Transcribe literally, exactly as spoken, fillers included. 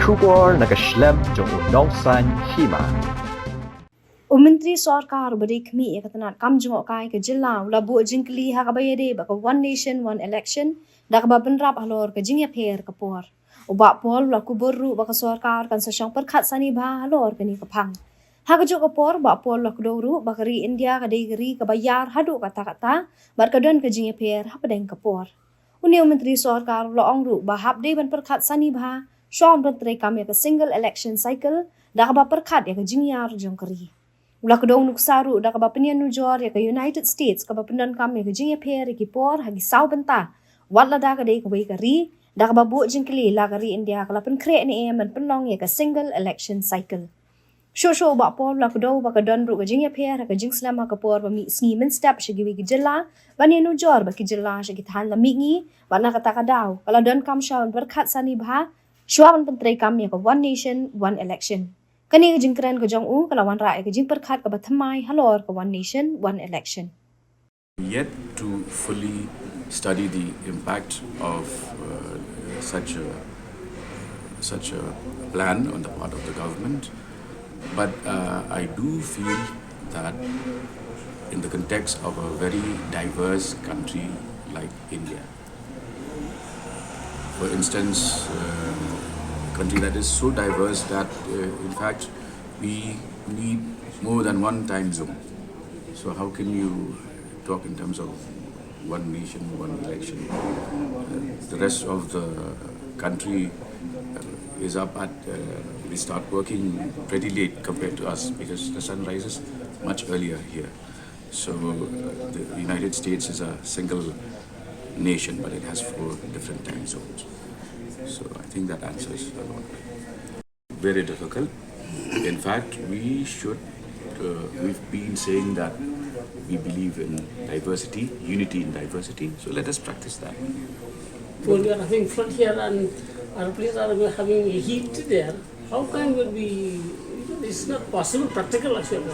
Khubor na ka shlem jong u nongsan hima. U Myntri Sorkar uba dei khmih ïa ka tnat kam jngohkai ka jylla u la buh jingkylli ha kaba ïadei bad ka One Nation One Election da kaba bynrap halor ka jingïapher ka por. U Bah Paul u la kubur ruh ba ka sorkar kan sa shong pyrkhat sani bha halor kane ka phang. Ha kajuh ka por, Bah Paul u la kdew ruh ba ka ri India ka dei ka ri kaba ïar haduh katta katta bad ka don ka jingïapher hapdeng ka por. Une u Myntri Sorkar u la ong ruh ba hap dei ban pyrkhat sani bha shuwa ban treikam ïa ka single election cycle da kaba pyrkhat ïa ka jingïar jong ka ri. U la kdew nuksa ruh da kaba pynïanujor ïa ka United States kaba pyndonkam ïa ka jingïapher ïa ki por ha ki saw bynta, wat lada ka dei kawei ka ri, da kaba buh jingkylli la ka ri India ka la pynkhreh ne em ban pynlong ïa ka single election cycle. Shuh shuh u Bah Paul u la kdew ba ka don ruh ka jingïapher ha ka jingslem ha ka por ba mih sngi mynstep sha kiwei ki jylla ban ïanujor bad ki jylla sha ki thaiñ la mihngi, bad na kata ka daw ka la donkam shuwa ban pyrkhat sani bha shuwa ban pyntreikam ïa ka One Nation One Election. Kane ka jingkren ka jong u ka la wanrah ïa ka jingpyrkhat kaba thymmai halor ka One Nation One Election. Yet to fully study the impact of uh, such a such a plan on the part of the government, but uh, I do feel that in the context of a very diverse country like India, for instance, uh, a country that is so diverse that uh, in fact we need more than one time zone. So how can you talk in terms of one nation, one election? Uh, the rest of the country uh, is up at, uh, we start working pretty late compared to us because the sun rises much earlier here. So uh, the United States is a single nation, but it has four different time zones. So I think that answers a lot. Very difficult. In fact, we should, uh, we've been saying that we believe in diversity, unity in diversity. So let us practice that. When we are having flood here and our place are having heat there, how can it be? It's not possible, practical actually.